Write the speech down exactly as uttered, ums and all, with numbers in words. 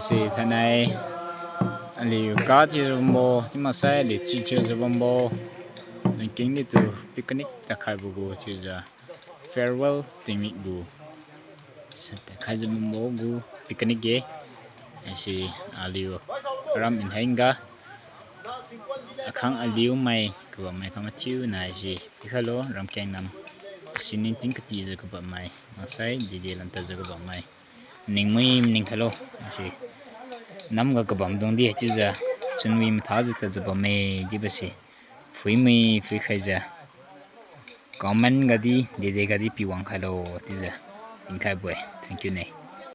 Si thainai aliu ka thiujiu bambo chiu maksai aliu chi thiujiu bambo, Lungkeng nitu picnic takhaibo gu chiujiu farewell picnic gu, takhaijiu bambo gu picnic ge. Haise aliu aram inhengga akhang aliu mai kabammai khang mathiu nai si pikhailo, ramkeng nam si ningting katijiu kabammai maksai dede lam tadjiu kabammai ningmui maning khailo. Haise namga kabamdung di haichiujiu chunwi mathajiu tadjiu bamme chiubo se phuimui phuikhaijiu comment gadi dede gadi piwang khailo chiujiu tingkhaibo-e. Thank you ne.